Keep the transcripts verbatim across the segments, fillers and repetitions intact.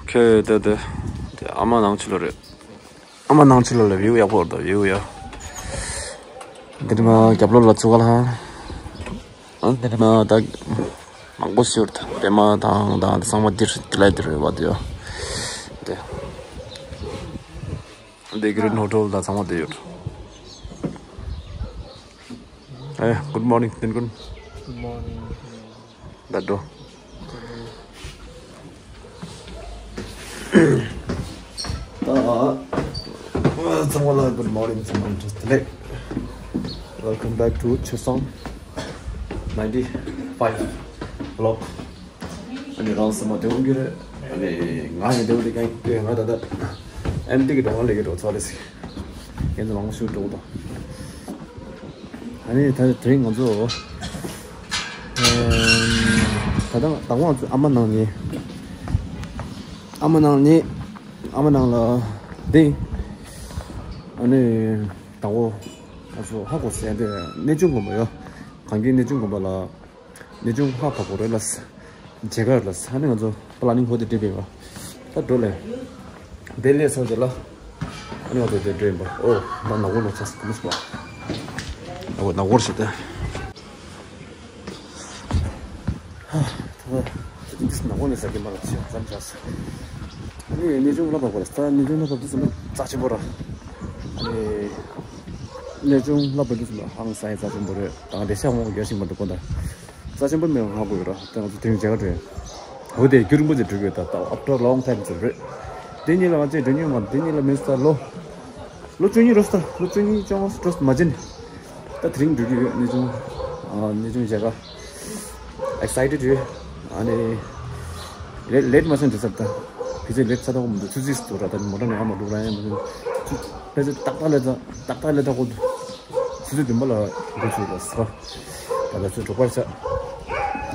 ཁྱོད་དེ་དེ་དེ་ཨ་མ་ནང་ཆུ་ལོ་རེད། ཨ་མ་ནང་ཆུ་ལོ་ལ་བིའུ་ཡག་པོ་རེད་ད་བིའུ་ཡ། འདི་ནི་མ་རྒྱབ་ལོགས་ལ་ཚུགས་ལ། ཨ་འདི་ནི་མ་ད་མང་པོ་ཤོར་ད་པད་མ་དང་དང་དེ་ཚང་མ་འདིར་དེ་ལ་འདིར་ཡོད་པ་དེ་ཡོད། དེ་འདི་གི་རིན་ཧོ་ཊེལ་དང་ཚང་མ་དེ་ཡོད། ཨེ། Good morning, Tenkun. Good morning. ད་འགྲོ། ད་ཚང་མ་ལ་good morning, ཚང་མ་ལ་བཀྲ་ཤིས་བདེ་ལེགས། Welcome back to Chesang ninety-five vlog. ཨ་ནི་རང་སེམས་མ་བདེ་བོ་གི་རེད། ཨ་ནི་ང་ཡང་བདེ་བོ་དེ་གང་ཡིན་ང་ད་ལྟ་ཨེམ་ཊི་གི་འགྲོ་བ་ལས་ཀྱི་འགྲོ་ཚོགས་རེད་ཟེར། ཁྱེད་ཚོ་མང་པོ་ཞིག་འགྲོ་གི་འདུག་ཨ་ནི་ད་དེ་རིང་ང་ཚོ་ད་ལྟ་དང་པོ་ང་ཚོ་ཨ་མ་ནང་ནས་ཨ་མ་ནང་ནས་ཨ་མ་ནང་ལ་བསྡད། ཨ་ནི་དང་པོ་ང་ཚོ་ཧ་གོ་ཟེར་ཏེ་གནས་ཆུང་དགོན་པ་ཡོད། གངས་སྐྱིད་གནས་ཆུང་དགོན་པ་ལ། གནས་ཆུང་ཧ་བབ་པོ་རེད་ལ། མཇལ་ཁ་རེད་ལ། ཨ་ནི་ང་ཚོ་པ་ལ་ནིང་ཧོ་དེ་འགྲིག་པ་ཡིན་པ། ད་འགྲོ་ལེ། དེ་ལས་སོང་རྗེས་ལ། ཨ་ནི་ང་ཚོ་དེ་འགྲོ་ཡིན་པ། ཨོ། ད་ནག་པོ་ལོ་ཆགས་སོང་། ཨོ། ནག་པོ་ཞིག་ད། ད་ནག་པོ་ནས་ཟ་གི་མ་རེད། ཅི་ཙམ་ཆགས་སོང་། ཨ་ནི་གནས་ཆུང་ལ་བབ་པ་རེད། ད་གནས་ཆུང་ལ་བབ་དུས་ཙམ་པ་རྩ་ཆེན་པོ་ར། ཨ་ནི་གནས་ཆུང་ལ་བབ་དུས་ཙམ་པ་ཧང་སང་ཡ་རྩ་ཆེན་པོ་རེད། ད་རེ་ཤག་མོ་རྒྱ་ཞིག་མ་འདུག་གོ་ད། རྩ་ཆེན་པོ་མེད་པ་ཧ་གོ་ཡོད་ར། ད་ང་ཚོ་དེ་རིང་མཇལ་ཁ་འགྲོ་ཡ། འོ་དེ་རྒྱུན་རིང་པོ་ཅིག་འགྲོ་གི་ཡོད་ད། ད་after long time ཟེར་རེད། དེ་གཉིས་ལ་ང་ཚོས་འགྲོ་མྱོང་མ་རེད། དེ་གཉིས་ལ་མིན་ས་ལོ། ལོ་བཅུ་གཉིས་རེད་ད། ལོ་བཅུ་གཉིས་བཅོ་ལྔ་རེད་མ་བྱེད་ནི། ད་དེ་རིང་འགྲོ་གི་ཡོད། གནས་ཆུང་། ཨ། གནས་ཆུང་མཇལ་ཁ། Excited ཡོད། ཨ་ནི་ལེ་ལེཊ་མ་སོང་འགྲོ་ས་རེད་ད། ཕལ་ཆེར་ལེཊ་ཆགས་ཐུབ་ཀྱི་མི་འདུག་ཆུ་ཚོད་ཙམ་འགྲོ་ར། ད་ནི་མོ་ཊ་ནང་ཡར་མར་འགྲོ་ར་ཡང་མ་འགྲོ། ཆུ་ཕལ་ཆེར་ཏག་ཏག་ལེཊ་ད། ཏག་ཏག་ལེཊ་ད་གོ་འདུག་ཆུ་ཚོད་བདུན་པ་ལ་འགོ་ཚུགས་ལ་ཟེར། ད་ལྟ་ཚོད་འགྲོ་པར་བྱ།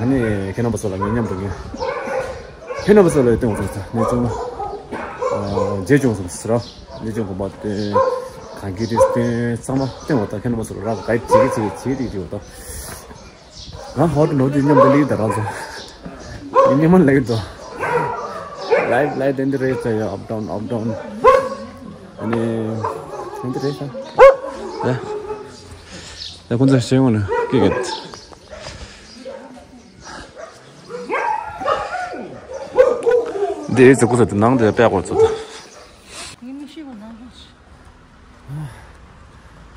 ཨ་ནི་ཁྱེད་རྣམ་པ་ཚོ་ལ་ངས་མཉམ་དུ་ངས་ཁྱེད་རྣམ་པ་ཚོ་ལ་སྟོན་འོང་ཟེར། གནས་ཆུང་། ཨ། མཇལ་བྱུང་སོང་ཟེར་ར། གནས་ཆུང་དགོན་པ་སྟོན། གངས་སྐྱིད་དེ་སྟོན། ཚང་མ་སྟོན་འོང་ད། ཁྱེད་རྣམ་པ་ཚོ་ལ་ར་གའི་བྱེད་ཀྱི་བྱེད་ཀྱི་བྱེད་ཀྱི་འོང་ད། ང་ཧོ་ཏི་ནོ་ཏི་མཉམ་དུ་ལེགས་ད་རང་ཚོ། ངས་སྙན་མ་ལེགས་དོ། ལའིབ་ལའིབ་དེ་འདི་རེད་ས་ཡ། up down up down། ཨ་ནི་དེ་འདི་རེད་ས། ཡ། ཡ་ཁོང་ཚོ་ཤེས་ཡོང་ནི་ཀི་གེད། འདི་ཟེར་གོ་ས་དེ་ནང་དེ་པད་གོ་ཚོ། ངས་མི་ཤེས་པ་ནང་ལ།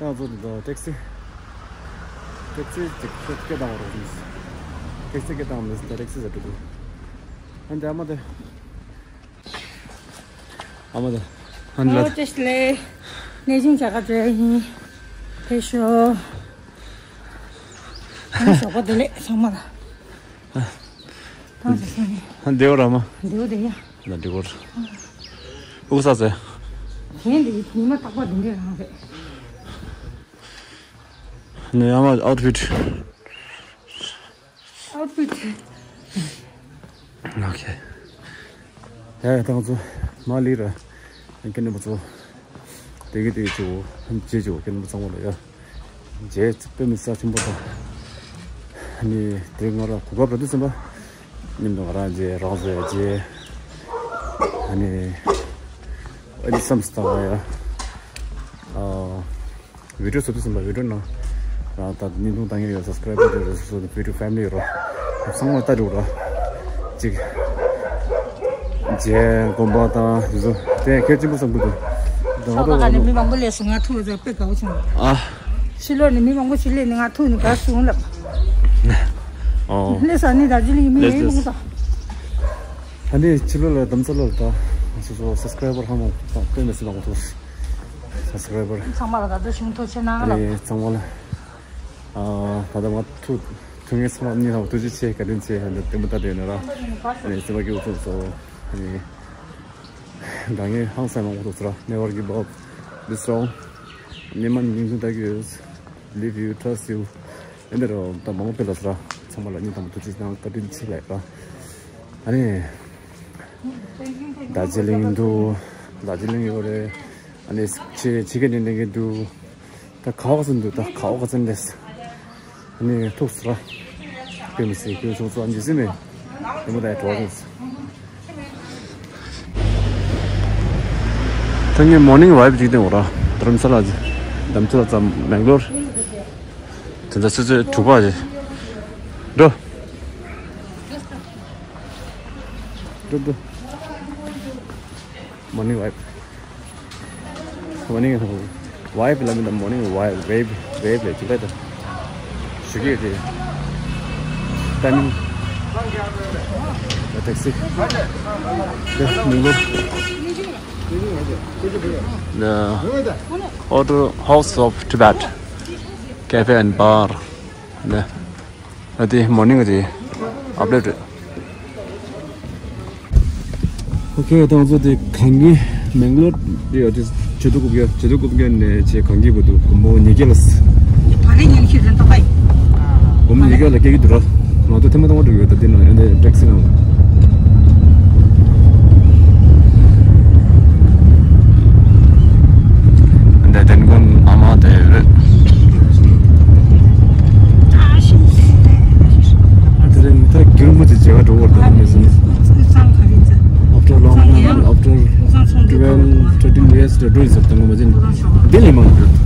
ཡང་ཚོ་འདི་ཊེག་སི། ཊེག་སི་ཅིག་སྐད་བཏང་བ་རོགས་ཞུས། ཊེག་སི་སྐད་བཏང་མི་ཊེག་སི་ཟེར་འགྲོ་འདུག་ཨ་འདི་ཨ་མ་དེ། ཨ་མ་དེ། ཨ་འདི་ལ། ཨོ་བཀྲ་ཤིས་བདེ་ལེགས། གནས་ཆུང་མཇལ་ཁ་འགྲོ་ཡ་ཡིན། ཕེབས་ཤོག་ཨ་ནི་ཞོགས་པ་བདེ་ལེགས་ཚང་མ་ལ། ཐང་ཆད་སོང་ནས། ཨ་བདེ་བོ་ར་མ། བདེ་བོ་བདེ་ཡ། ན་འགྲིག་གོ། ཨུ་ས་ཟེ། གན་འདི་ཉི་མ་རྟག་པར་འདི་འདྲས་རང་རེད། ནས་ཡང་མ་ཨའུ་ཊི་ཕིཊ། ཨའུ་ཊི་ཕིཊ། ཨོ་ཁེ། ཡ་ཡ་ཏང་ཚོ་མ་ལི་ར། ཁྱེད་རྣམ་པ་ཚོ། དེ་གི་དེ་ཆུ་བོ་རྗེས་ཆུ་བོ་ཁྱེད་རྣམ་པ་ཚང་མ་ལ་ཡ། རྗེས་དཔེ་མི་ས་ཆེན་པོ་དང་། ཨ་ནི་དེ་ང་རང་གོ་སྐབས་རག་དུས་ཙམ་པ། མཉམ་དུ་ང་རང་རྗེས་རང་བཟོ་ཡ་རྗེས། ཨ་ནི་ཨ་ནི་བསམ་སྟངས་ཡ། ཨ། བི་ཌིའོ་བཟོ་དུས་ཙམ་པ་བི་ཌིའོ་ནང་རང་ད་བརྙན་ཐུང་ལྟ་མཁན་ཡོད། སབ་སི་ཀ་རའིབ་བྱེད་རེད་སོ་སོ་བི་ཌིའོ་ཕེ་མི་ལི་ཡོད་ར། ཚང་མ་ལྟ་འགྲོ་ར། ཅིག་རྗེས་དགོན་པ་དང་དེ་ཚོ་དེ་གལ་ཆེན་པོ་བསམ་གྱི་འདུག་ད་ང་ཚོ་ཨ་ནི་མི་མང་པོ་སླེབས་སོང་། ང་ཐུག་ཙང་དཔེ་དགའ་བོ་བྱུང་། ཨ། ཕྱི་ལོགས་ནས་མི་མང་པོ་ཞིག་སླེབས་ནས་ང་ཐུག་ནས་དགའ་སོང་ལབ། ཨོ། སླེབས་ས་ནི་དར་ཇི་ལིང་མི་མང་པོ་དང་། ཨ་ནི་ཕྱི་ལོགས་ལ་དམ་ཚ་ལོག་ད་སོ་སོ་སབ་སི་ཀ་རའིབ་བར་ཧ་མ་དང་སྟོན་མི་སྲིད་མང་པོ་ཐུག་སབ་སི་ཀ་རའིབ་བར་ཚང་མ་ལ་དགའ་སྤྲོ་ཞུ་ཐུགས་རྗེ་ཆེ་གནང་ལབ། ཨ་ནི་ཚང་མ་ལ། ཨ། ད་ལྟ་ང་ཐུག་ཐུག་མཁན་ཚང་མ་མི་ལ་ཐུགས་རྗེ་ཆེ། བཀའ་དྲིན་ཆེ། ཨ་ནི་བདེ་མོ་ལྟ་བསྡད་ཡོད་ན་ར། ཨ་ནི་སེམས་པ་སྐྱིད་པོ་བྱུང་སོང་། ཨ་ནི་ད་ངས་ཧང་སང་མང་པོ་ཐུག་སོང་ར། Never give up, be strong. སྙན་མ་ནི་སྙིང་ཐུང་ལྟ་གི་ཡོད། Believe you, trust you. ཨེ་འདི་ར་ད་མང་པོ་ཕེབས་ལ་སོང་ར། ཚང་མ་ལ་སྙིང་ཐག་པ་ཐུགས་རྗེ་ཆེ་གནང་། བཀའ་དྲིན་ཆེ་ལབ་ར། ཨ་ནི་དར་ཇི་ལིང་འདུག་དར་ཇི་ལིང་ཡོད་རེད། ཨ་ནི་ཕྱི་ཕྱི་རྒྱལ་ནས་སླེབས་མཁན་འདུག་ད་ག་བ་ག་ཚོད་འདུག་ད་ག་བ་ག་ཚོད་སླེབས། ཨ་ནི་ཐུག་སོང་ར། དཔེ་མི་སྲིད་སྐྱིད་པོ་བྱུང་སོང་། ཨ་ནི་ཟིན་མེད། དེ་མོ་ད་ཡ་གྲོགས་སོང་། ད་ངས་མོར་ནིང་ཝའིབ་ཅིག་སྟོན་འོ་ར། རྡ་རམ་ས་ལ་ཅིག་རྡ་རམ་ས་ལ་ཙམ་མེང་ལོར། དེ་འདྲ་ཆུ་ཚོད་དྲུག་པ་ཅིག་འགྲོ། འགྲོ་འགྲོ། མོར་ནིང་ཝའིབ། མོར་ནིང་ཝའིབ་ལ་མི་འདུག་མོར་ནིང་ཝའིབ། ཝེབ། ཝེབ་ལས་ཅི་འདྲ་འདུག་ཞུ་གི་ཡོད་དེ། ཊའི་མིང་། ཊེག་སི། དེ་མིང་པོ། The Hotel House of Tibet Cafe and Bar. ནས། ཨ་དེ་མོར་ནིང་གི་དེ་ཨབ་ཌེཊ་རེད། ཨོ་ཁེ། ད་ང་ཚོ་དེ་གངས་སྐྱིད་མེང་ལོར་དེ་ཡོད་དེ། ཇེ་ཏུ་ཀུབ་ཀྱ། ཇེ་ཏུ་ཀུབ་ཀྱ་ནས་ཆེ་གངས་སྐྱིད་བར་དུ་སྒོར་མོ་ཉིས་བརྒྱ་ལ། སྒོར་མོ་ཉིས་བརྒྱ་ལ་སྐྱེལ་གྱི་འདུག་ར། ང་ཚོ་ཐེངས་མ་དང་པོ་འགྲོ་གི་ཡོད། ད་དེ་ནང་ཡང་དེ་ཊེག་སི་ནང་། འདི་དེ་ནི་ཨ་མ་དེ་རེད། དེ་རིང་ད་རྒྱུན་མི་ཚེ་བྱེད་ག་འགྲོ་བར་ད་མི་སོང་། After long time, after twelve, thirteen years, the door is open. འདི་ལས་མང་གི་རེད།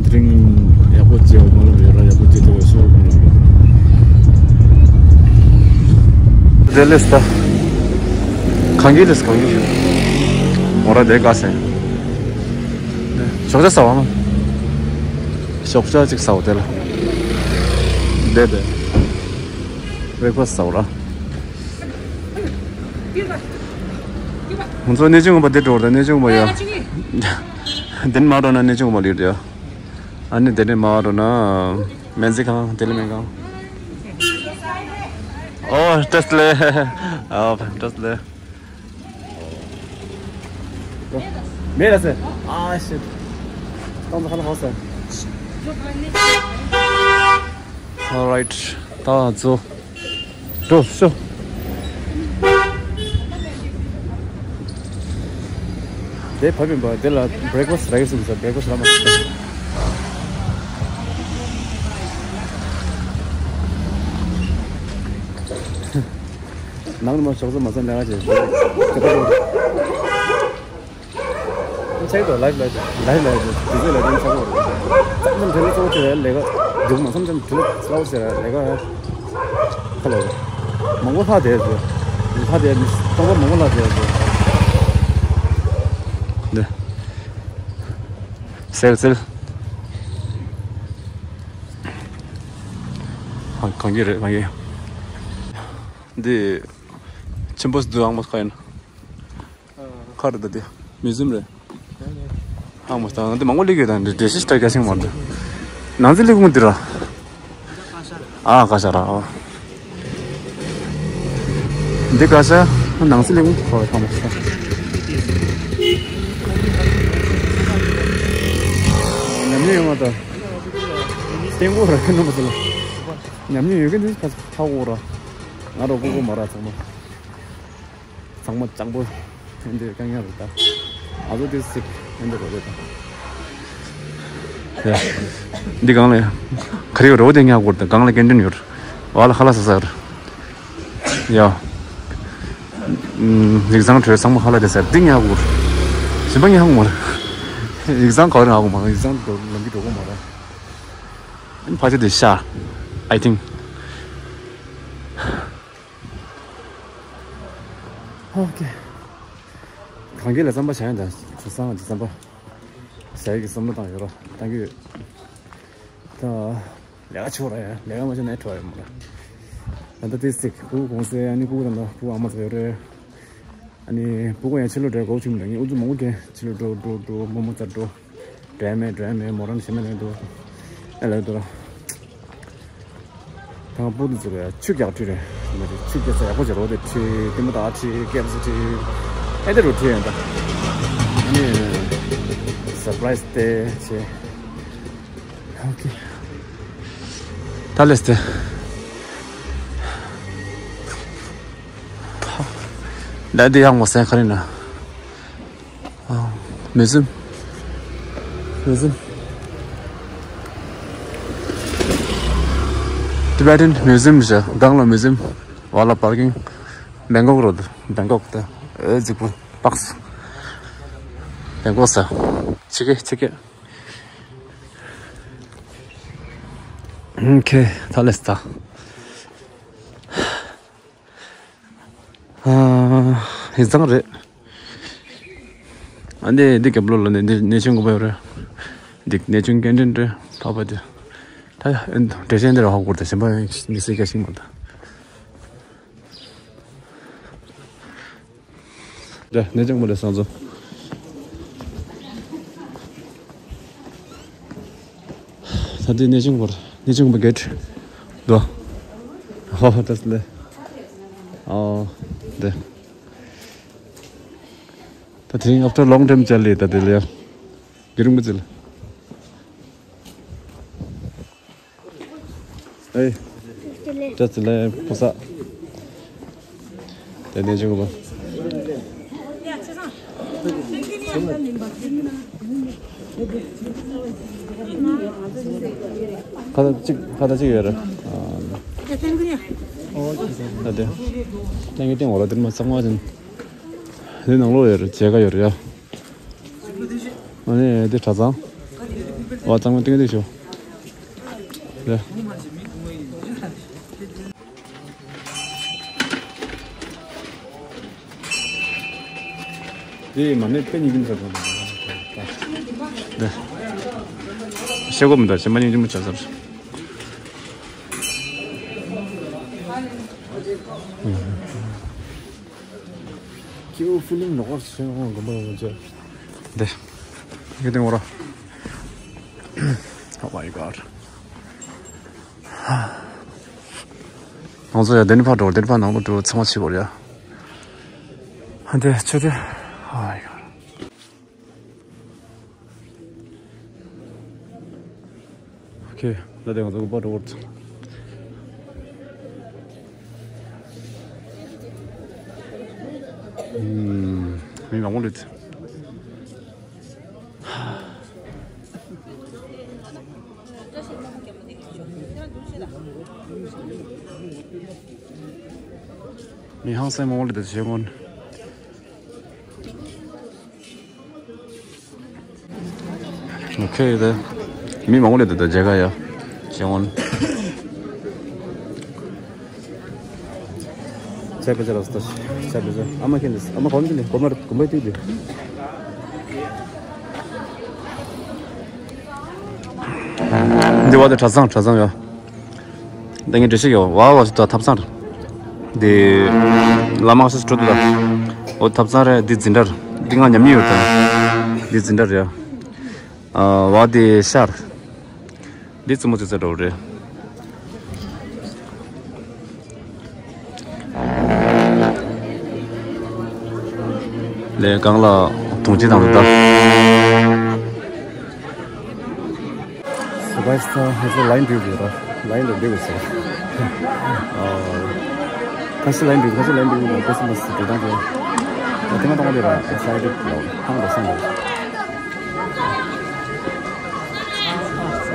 དེ་རིང་ཡག་པོ་བྱེད་པ་མ་ལབ་ཡོད་ར། ཡག་པོ་བྱེད་ཐུབ་པ་ཤོག་ཁོང་ལ། དེ་ལས་ད། གངས་སྐྱིད་ལས་གངས་སྐྱིད། འོ་ར་དེ་དགའ་སེ། ཞོགས་ཇ་ཟ་བ་མ། ཞོགས་ཇ་ཅིག་ཟ་བ་དེ་ལ། དེ་དེ། བྷེ་རེག་ཕ་སི་ཟ་བ་ར། ང་ཚོ་གནས་ཆུང་ངུ་པ་འདི་འགྲོ་བར་ད། གནས་ཆུང་ངུ་པ་ཡ། འདི་ནས་མར་འགྲོ་ན་གནས་ཆུང་ངུ་པ་ལ་ཡོད་དེ་ཡ། ཨ་ནི་དེ་ནས་མར་འགྲོ་ན་སྨན་རྩིས་ཁང་། དེ་ལ་སྨན་ཁང་། ཨོ་བཀྲ་ཤིས་བདེ་ལེགས། ཨོ་བཀྲ་ཤིས་བདེ་ལེགས། མེད་ལ་ཟེར། ཨ་ཤི། ཏང་ཏང་ཧ་ལ་ཧ་ཟེར། All right. ད་ཚོ། འགྲོ་ཤོག་དེ་བབ་ཡིན་པ། དེ་ལ་བྷེ་རེག་ཕ་སི་རག་གི་སོང་ཟེར། བྷེ་རེག་ཕ་སི་རག་མ་སོང་། ནང་ལ་མ་ཞོགས་ཟ་མ་ཟ་ལས་ཀ་བྱེད། ཆེག་ཏུ་ལའིབ་ལའིབ་ལའིབ་ལའིབ་དུས་ཚོད་ལ་དེང་ཆག་གོ་རེད། མཚམས་མཚམས་དུས་ཚོད་ཚོ་ཆེ་བའི་ལས་ཀ་རྒྱུག་མ། མཚམས་མཚམས་དུས་ཚོད་སླ་བོ་ཟེར་ལས་ཀ་ཁ་ལོ་མང་པོ་ལྷག་བསྡད་ཟེར། ལྷག་བསྡད་མི་སྟོང་པ་མང་པོ་ལྷག་བསྡད་ཟེར། འདི་སེལ་སེལ། གང་གི་རེད་གང་གི། འདི་ཆེན་པོ་སུ་འདུག་ཨང་མ་ཁ་ཡིན། ཁ་རེད་ད་དེ། མིའུ་ཛིམ་རེད། ཨ་མ་ད་འདི་མང་པོ་སླེབས་ཡོད། ད་འདི་འདྲེ་ཤི་སྟ་རྒྱ་ཤིང་མ་འདི། ནང་ཚན་སླེབས་ཀུན་འདི་ར། ཨ་ཀ་ཤ་ར་ཨ། འདི་ཀ་ཤ། ནང་ཚན་སླེབས་ཀུན་ཁོ་ཐ་མ་ཤ། ཉམས་མྱོང་ཡོད་མ་ད། སྟེང་གོ་ར་ཁྱོད་རྣམ་པ་ཚོ་ལ། ཉམས་མྱོང་ཡོད་མཁན་འདི་ཕ་ཚ་གོ་ར། ང་རོ་གོ་གོ་མ་ར་ཚང་མ། ཚང་མ་སྤྱང་པོ་འདི་དཀའ་ངལ་རེད་ད། ང་ཚོ་དེ་སིག་འདི་རོ་རེད་ད། ཡ། འདི་གང་ལ་ཡ། ག་རེ་ཡོད་རོ་དེ་ཉག་གོར་ད་གང་ལ་སྐྱེལ་འདྲེན་ཡོད། བ་ལ་ཁ་ལ་ས་ས་ར། ཡ། ཨམ། ཡིག་ཚང་གྲོས་ཚང་མ་ཁ་ལ་དེ་ས་འདི་ཉག་གོར། ཞིམ་པ་ཉག་མོར། ཡིག་ཚང་ག་རེ་ང་གོ་མ། ཡིག་ཚང་འགྲོ་ལམ་གྱི་འགྲོ་གོ་མ་ར། ཕ་ཆེ་དེ་ཤ། I think. ཨོ་ཁེ། གང་གི་ལ་བསམ་པ་བྱ་ཡང་དང་། ཚོ་སང་གི་བསམ་པ་བྱ་ཡི་གི་བསམ་བློ་བཏང་ཡོད་རོ། བཏང་གི་ཡོད། ད་ལས་ཀ་ཆོག་ར་ཡ། ལས་ཀ་མ་བྱས་ན་ཁྲོ་ཡོད་མ་ར། ད་ལྟ་དེ་སིག་ཕྲུ་གུ་གོང་སེ། ཨ་ནི་ཕྲུ་གུ་དང་ད་ཕྲུ་གུ་ཨ་མ་ཚོ་ཡོད་རེད། ཨ་ནི་ཕྲུ་གུ་ཡང་ཕྱི་ལོགས་འགྲོ་དགོས་བྱུང་ནས་ངས་ཨུ་ཚུགས་མང་པོ་བཀལ། ཕྱི་ལོགས་འགྲོ་འགྲོ་འགྲོ། རྨོ་མོ་རྩར་འགྲོ། འགྲོ་ཡ་མེད་འགྲོ་ཡ་མེད། མོ་རང་ཤེས་མེད་ལས་འགྲོ། ཨེ་ལས་འགྲོ། ད་ང་སྤུ་དུ་ཚུགས་རེད། ཆུ་རྒྱག་ཁྲིད་རེད། མ་རེད། ཆུ་རྒྱག་ས་ཡག་པོ་བྱེད་རོགས་དེ་ཁྲིད། ལྟད་མོ་ད་ཁྲིད། ཀེབ་སི་ཁྲིད། ཨེ་དེ་རུ་ཁྲིད་ཡོད་ད། ཨ་ནི་སར་པ་རའི་སི་དེ་བྱེད། ཨོ་ཁེ། ད་ལེས་ཏེ། ད་འདི་ཡག་མོ་སེ་ཁ་རི་ན། ཨ། མིའུ་ཛིམ། མིའུ་ཛིམ། Tibetan Museum ཞེས་སྒང་ལ་མིའུ་ཛིམ། བ་ལ་པར་ཀིང་། བེང་ཀོག་རོ་དེ། བེང་ཀོག་དེ། ཨེ་རྫིག་པོ། པགས། ལས་འགོ་ས། ཆི་གེ་ཆི་གེ། ཨོ་ཁེ། ད་ལས་ད། ཨ། ཡིག་ཚང་རེད། ཨ་ནི་འདི་རྒྱབ་ལོགས་ལ་ནི་འདི་གནས་ཆུང་དགོན་པ་ཡོད་རེད། འདི་གནས་ཆུང་སྐྱེལ་འདྲེན་རེད། ཕ་བ་དེ། ད་ཡ་འགྲེལ་བཤད་འདི་ར་ཧ་གོ་དེ་གཞན་པ་མི་སྲིད་སྐད་ཤིག་མ་ད། ད་གནས་ཆུང་དགོན་པ་ལ་སང་ཚོ། ད་ལྟའི་གནས་ཆུང་བར་གནས་ཆུང་བར་གེད་དོ། ཧོ་ཧོ་ད་སླེ། ཨོ། དེ། ད་དེ་རིང་after long time བཅར་ལེ་ད་དེ་ལེ། དེ་རིང་མི་ཚེ་ལ། ཨེ། བཀྲ་ཤིས་བདེ་ལེགས་ཕོ་གསར། དེ་ནས་བྱུང་བ། ཁ་བརྡ་གཅིག་ཁ་བརྡ་གཅིག་ཡོད་རེད། ཨ། ད་དེ། ཏན་གི་ཏན་འོ་ར་དེར་མ་གཙང་མ་ཅན། དེ་ནང་ལོགས་ཡོད་རེད། མཇལ་ཁ་ཡོད་རེད་ཡ། ཨ་ནི་དེ་གྲྭ་ཚང་། ཨོ་གཙང་མ་ཏིང་ཏིང་ཤོ། ལེ། དེ་མ་ནི་དཔེ་ཉིན་གྱི་ཚར་སོང་། ལེ། ཤེས་གོ་མི་འདུག་ཕྱི་མ་ཉིན་གྱི་མི་ཆ་ཚར། ཁྱེའུ་ཕི་ལིང་ནོར་སོང་དགོན་པ་ཡོང་ཆེ། འདི། ཡོད་དེ་ངོ་ར། Oh my god. ང་ཚོ་ཡ་དེ་ནི་ཕར་འགྲོ། དེ་ནི་ཕར་ནང་ལོགས་འགྲོ། ཚང་མ་ཕྱི་བོར་ཡ། འདི་ཆུ་དེ། Oh my god. ཨོ་ཁེ། ད་དེ་ང་ཚོ་དགོན་པ་འགྲོ་བར་ཚོ། ཨུམ། མི་མང་པོ་འདུག་མི་ཧང་སང་མང་པོ་འདུག་ཞེ་སྔོན། ཨོ་ཁེ། དེ་མི་མང་པོ་སླེབས་འདུག་ད་མཇལ་ཁ་ཡ། ཞེ་སྔོན། ཆ་པེ་ཆ་ར་སྟོ། ཆ་པེ་ཆ། ཨ་མ་ཁེན་དེ། ཨ་མ་གོམ་གི་ནི་གོམ་མ་གོམ་པའི་དུས་དེ། འདི་བ་དེ་གྲྭ་ཚང་གྲྭ་ཚང་ཡ། ད་ངས་འགྲེལ་བཤད་ཡོད། བ་བ་སུ་ད་ཐབ་ཚང་རེད། འདི་བླ་མ་སུ་སྤྲོ་འདུག་ད། འོ་ཐབ་ཚང་རེད། འདི་འཛིན་གྲྭ་རེད། འདི་ང་ཉམས་ཉེས་ཡོད་ད། འདི་འཛིན་གྲྭ་རེད། ཨ་བ་འདི་ཤར། འདི་བཙུན་མོ་ཚེ་ཚེ་འགྲོ་རེད། ལས་གང་ལ་དུང་ཅི་དང་ད། སུ་བྷའི་སི་ཐ་ཧེ་ཚོ་ལ་ཡིན་འགྲིག་དགོས་ར། ལ་ཡིན་འགྲིག་དགོས་ཟེར། ཨ། ཁ་ཤས་ལ་ཡིན་འགྲིག་ཁ་ཤས་ལ་ཡིན་འགྲིག་ཁ་ཤས་མ་སི་འགྲིག་དང་དེ། ཨ་དེ་མ་གཏོང་བ་དེ་ར་ཨེག་སའི་ཊེཌ་ལ་ཧང་དང་སང་དང་།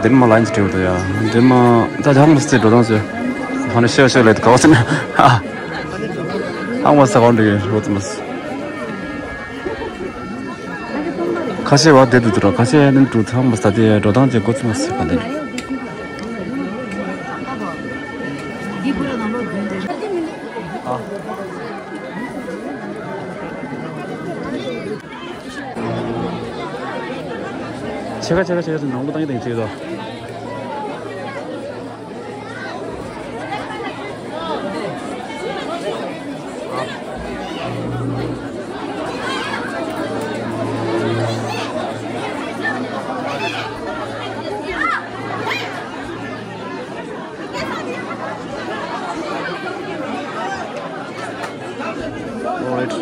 དེ་མ་ལ་ཡིན་འགྲིག་དགོས་ཡ། དེ་མ་ད་ཧང་མ་སི་འགྲོ་དང་ཟེར། ཧང་ནས་ཤེས་ཤེས་ལས་དེ་ག་བ་ཟེར་ན། ཧང་མ་སི་ག་འགྲིག་ཡོད་དེ་མ་སི། ཁ་ཤས་བ་དེ་དུ་དུ་ར་ཁ་ཤས་ཡ་ནི་དུ་ཚང་མ་ས་དེ་འགྲོ་སྟངས་ཀྱི་འགོ་ཚུགས་མ་སི་ག་དེ། ཆེ་ག་ཆེ་ག་ཆེ་ག་ནང་ལོ་བཏང་གི་དང་ཆེ་ག་དོ། Alright.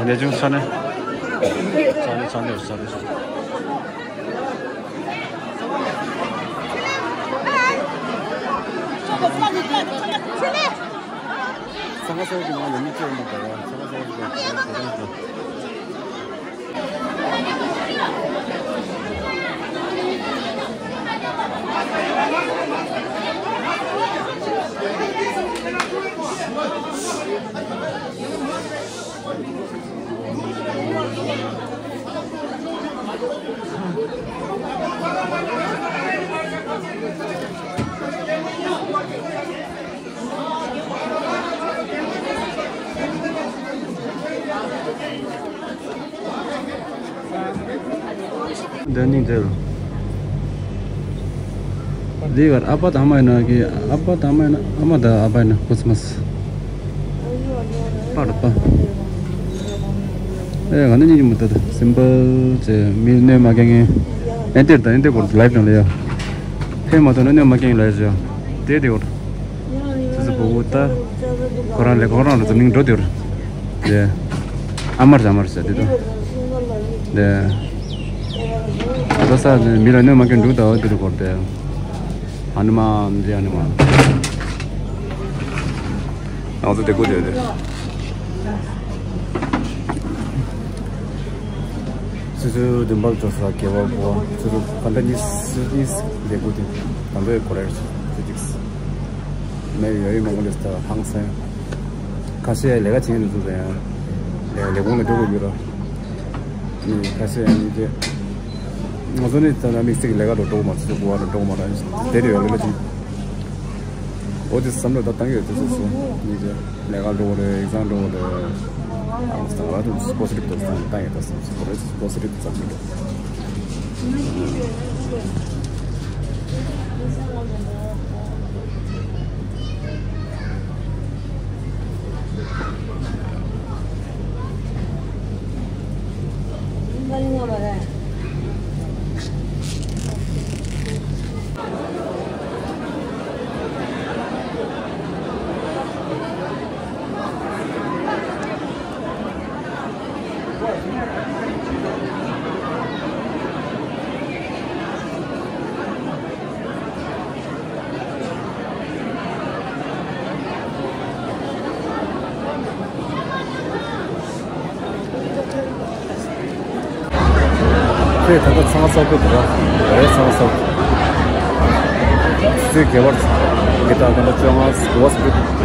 གནས་ཆུང་ས་ནས། ས་ནས་ས་ནས་ས་ནས། ས་ཁ་ས་ཁ་གི་ནང་ལ་མི་སྤྲད་མ་དགོས་པ། ས་ཁ་ས་ཁ་གི་ནང་ལ། འདི་ནི་འདིར། འདི་གར་ཨ་ཕ་དང་ཨ་མ་ཡིན་ན་གི་ཨ་ཕ་དང་ཨ་མ་ཡིན་ན་ཨ་མ་དང་ཨ་ཕ་ཡིན་ན་ཁོ་ཚོ་མ་སི། པར་པ། ཨེ་ག་ནི་ཉིད་མི་ལྟ་ད་སིམ་པལ་ཅེ་མི་གནོད་མ་སྐྱེལ་ངེས། ཨེ་འདིར་དང་ཨེ་འདིར་གོར་ལའིབ་ནང་ལ་ཡ། ཕེ་མ་ཐོན་ན་གནོད་མ་སྐྱེལ་ངེས་ལ་ཡ་ཟེར་ཡ། དེ་དེ་གོར། ཙི་ཙི་བུ་བུ་ད། ཁོ་རང་ལས་ཁོ་རང་ལ་འཛམ་གླིང་འགྲོ་དེ་རུ། དེ། ཨ་མར་ཟ་མར་ཟ་དེ་དོ། དེ། ད་ས་མི་ལ་གནོད་མ་སྐྱེལ་འགྲོ་ད་འོ་དེ་རུ་སྐོར་དེ། ཨ་ནི་མ་འདི་ཨ་ནི་མ། ང་ཚོ་དེ་ཀུ་དེ་དེ། སུ་སུ་བདུན་པར་འགྲོ་ས་དགེ་བ་པོ་སུ་སུ་ག་འདྲ་གཉིས་སུ་གཉིས་ལས་ཀུ་དེ་ག་འདྲ་ཡོད་གོ་རེ་སུ་ཅིག་མེ་ཡོད་ཡོད་མང་པོ་ལས་ས་ཧང་སེ། ཁ་ཤས་ལས་ཀ་བྱེད་མཁན་དེ་ཚོ་དང་ཡང་ལས་ལས་ཁུངས་ལ་འགྲོ་དགོས་ཡོད་ར། ནི་ཁ་ཤས་ཡང་ནི་དེ་ང་ཚོ་ནི་ད་ནི་དམིགས་བསལ་གྱི་ལས་ཀ་འགྲོ་འགྲོ་མ་ཚོ་གོ་བ་འགྲོ་མ་ར་དེ་རེད་ཡོད་ལས་ཀ་བྱེད། འོ་དེ་བསམ་བློ་ད་བཏང་གི་ཡོད་དེ་སོ་སོ་ནི་དེ་ལས་ཀ་འགྲོ་རེད་ཨེག་ཛམ་འགྲོ་རེད། ཨང་སང་ར་དུ་པོ་སི་ཊིབ་དུ་བཏང་བཏང་ཡོད་ད་བསམ་སོ་རེད་པོ་སི་ཊིབ་དུ་བཏང་གི་འགྲོ། ཁྱོད་ད་ལྟ་ཚང་ས་བུད་འདུག་ར། རེད་ཚང་ས་བུད། ཚིག་གེ་བར་གི་ད་ད་ལྟ་བཅོ་ལྔ་གོ་བ་སུ་བུད།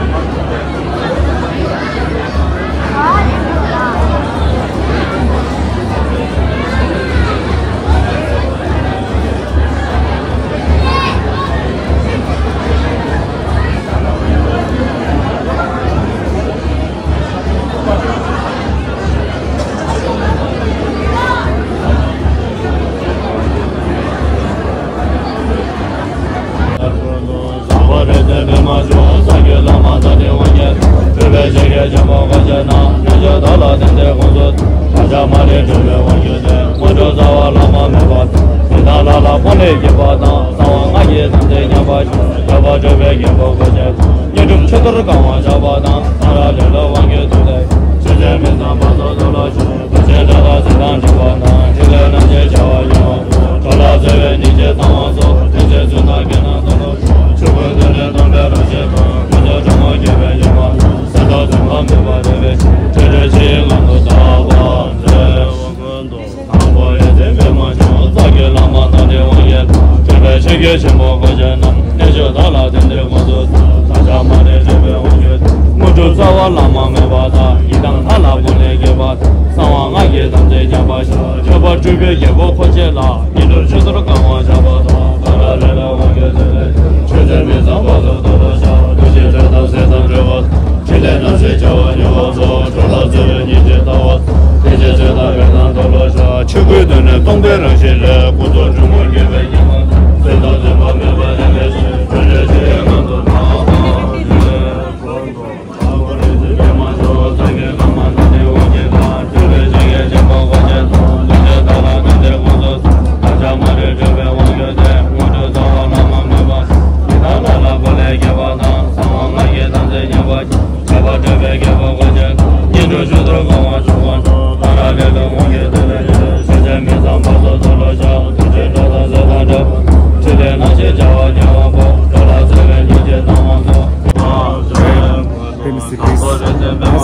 Let me see, please. First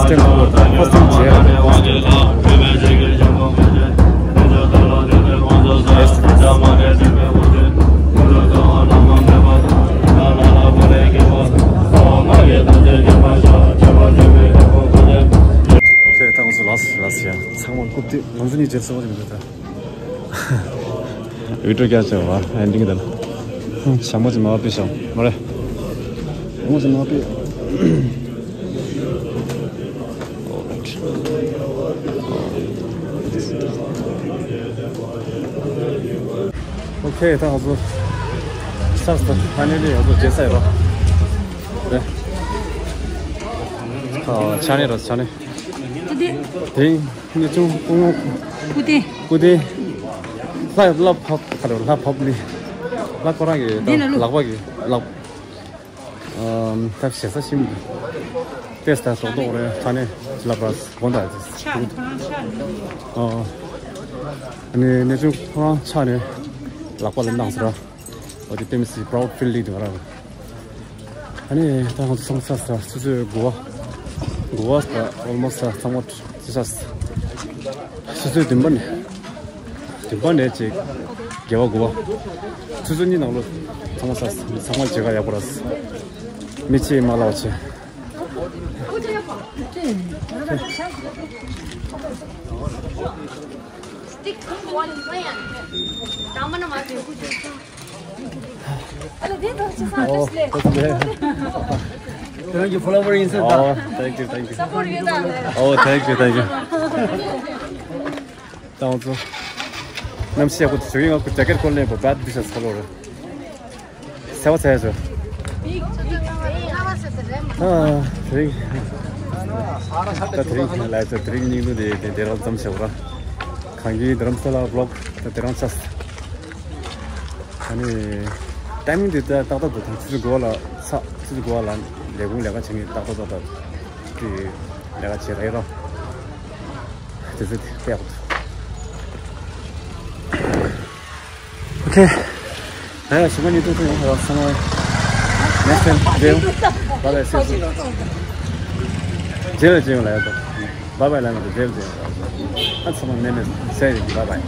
time, first time, chair. Okay, thanks a lot, last year. ཚང་མ་རྐུབ་སྟེགས་ང་ཚོ་གཉིས་རྗེས་སུ་མ་ཆེན་པོ་འདུག་ད། བི་ཌི་ཡོ་རྒྱག་བྱས་པ་ཨེན་ཌིང་དེ་ལ། ཞག་མ་ཅིག་མ་བབས་པའི་ཞག་མ་རེད། ཞག་མ་ཅིག་མ་བབས་པའི། Alright. This is ཁྱེད་ད་ང་ཚོ་ས་སྟ་ཕ་ནེ་ལི་ང་ཚོ་རྗེས་ས་ཡོད་ར། རེད། ཨ་ཆ་ནས་ར་ཆ་ནས། ཀུ་ཏི། དེ་རིང་གནས་ཆུང་སྐུ་ངོ། ཀུ་ཏི། ཀུ་ཏི། ལྷ་ལྷ་ཕབ་ཁ་རེ་ལྷ་ཕབ་ལི། ལྷ་ཁོ་རང་གི་འདི་ན་ལུ། ལག་པ་གི་ལག་ཨམ། ད་ཞེ་ས་ཤིམ་གྱི་ཏེས་ད་ཏོག་ཏོག་རེ་ཐ་ནས་ལབ་ར་དགོན་དང་ཆགས་ནས་ཁོ་རང་ཆགས་ནས། ཨོ། ཨ་ནི་གནས་ཆུང་ཁོ་རང་ཆགས་ནས་ལག་པ་ལ་གནང་ཟེར་ར། ཨོ་དེ་ཏེམ་སི་པ་རའུ་ཌི་ཕིལ་ལི་དུ་ར། ཨ་ནི་ད་ང་ཚོ་ཚང་མ་ས་ས་སོ་སོའི་གོ་བ། གོ་བ་ས་ཨོལ་མོ་སི་ས་ཚང་མ་ཅི་ས་སོ་སོའི་འདུན་པ་ནས། དེ་པ་ནས་ཅིག་དགེ་བ་དགུ་པ། ཆུ་ཚོད་གཉིས་ནང་ལོ་ཚང་མ་ས་ཚང་མ་མཇལ་ཁ་ཡག་པོ་ར། མི་ཕྱིས་མ་ལགས་ཆེ། ཨོ། Thank you, follower inside. Oh, thank you, thank you. Oh, thank you, thank you. ད་ང་ཚོ་གནམ་གཤིས་ཡག་པོ་དེ་བྱུང་ཡིན། ང་ཁོ་ཇེ་ཀེཊ་ཁོ་ལེན་པ་བད་འདི་ཤ་ཚ་ལོ་རེད། སེ་བ་ཚ་ཡ་ཚོ། ཨ་དེ་རིང་། ད་དེ་རིང་ལ་ཚོ་དེ་རིང་སྙིང་རྡུལ་དེ་དེ་དེ་རང་ཙམ་བྱེད་པ་ར། གངས་ཀྱི་རྡ་རམ་ས་ལ་བློག་ད་དེ་རང་ཚ། ཨ་ནི་ཊའི་མིང་དེ་ཏག་ཏག་ཏུ་དང་ཆུ་ཚོད་དགུ་པ་ལ་ཚ་ཆུ་ཚོད་དགུ་པ་ལ་ལས་ཁུངས་ལས་ཀ་བྱེད་མཁན་ཏག་ཏག་ཏག་ཏག་དེ་ལས་ཀ་བྱེད་རེད་ར། དེ་ཚོ་དེ་ཡག་པོ་འདུག་ཨོ་ཁེ། ཨ་ཡ་ཞུ་མ་ནི་ཏུ་ཏུ་ཡོང་ཧ་སང་བ། Next time, jail. Bye bye, see you soon. Jail, jail ལ་ཡོད་དོ། Bye bye ལ་ཡོད་དོ། Jail, jail. ཨ་ཚང་མ་ནེ་ནེ་སེ་ཡིན། Bye bye.